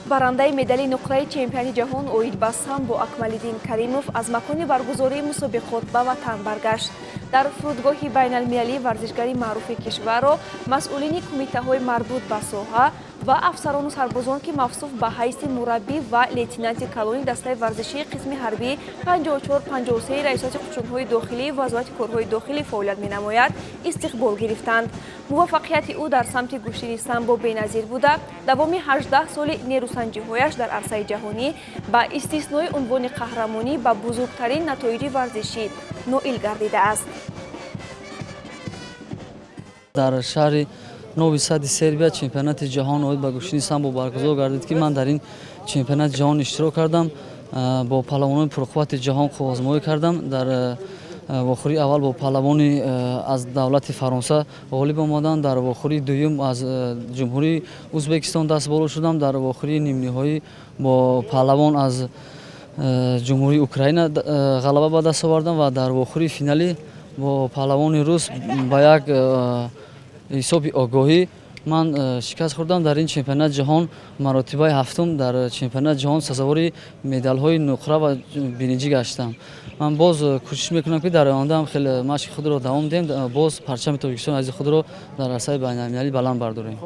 Барандаи медали нуқраи чемпионати ҷаҳон оид ба самбо Акмалиддин Каримов аз макони баргузории мусобиқот ба ватан баргашт. Дар фурудгоҳи байналмилалӣ варзишгари маъруфи кишварро масъулини кумитаҳои марбут ба соҳа ва афсарону сарбозон, ки мавсуф ба ҳайси мураббӣ ва лейтенанти калони дастаи варзишии қисми ҳарбии 5453 Раёсати қушунҳои дохилии Вазорати корҳои дохилӣ фаъолият менамояд, истиқбол гирифтанд. Муваффақияти ӯ дар самти гӯштини самбо беназир буда, давоми 18 соли нерӯсанҷиҳояш дар арсаи ҷаҳонӣ, ба истиснои унвони қаҳрамонӣ, ба бузургтарин натоиҷи варзишӣ ноил гардидааст. Дар шаҳри Нови Сади Сербия чемпионати ҷаҳон оид ба гӯштини самбо баргузор гардид, ки ман дар ин чемпионати ҷаҳон иштирок кардам, бо паҳлавонони пурқуввати ҷаҳон қувваозмоӣ кардам. Дар вохӯрии аввал бо паҳлавони аз давлати Фаронса ғолиб омадам, дар вохӯрии дуюм аз ҷумҳурии Ӯзбекистон даст боло шудам, дар вохӯрии нимниҳоӣ бо паҳлавон аз ҷумҳурии Украина ғалаба ба даст овардам ва дар вохӯрии финалӣ бо паҳлавони рус ба як ҳисоби огоҳӣ ман шикаст хӯрдам. Дар ин чемпионати ҷаҳон маротибаи ҳафтум дар чемпионати ҷаҳон сазовори медалҳои нуқра ва биринҷӣ гаштам. Ман боз кӯшиш мекунам, ки дар оянда ҳам хеле машқи худро давом диҳем, боз парчами Тоҷикистони азизи худро дар арсаи байналмилалӣ баланд бардорем.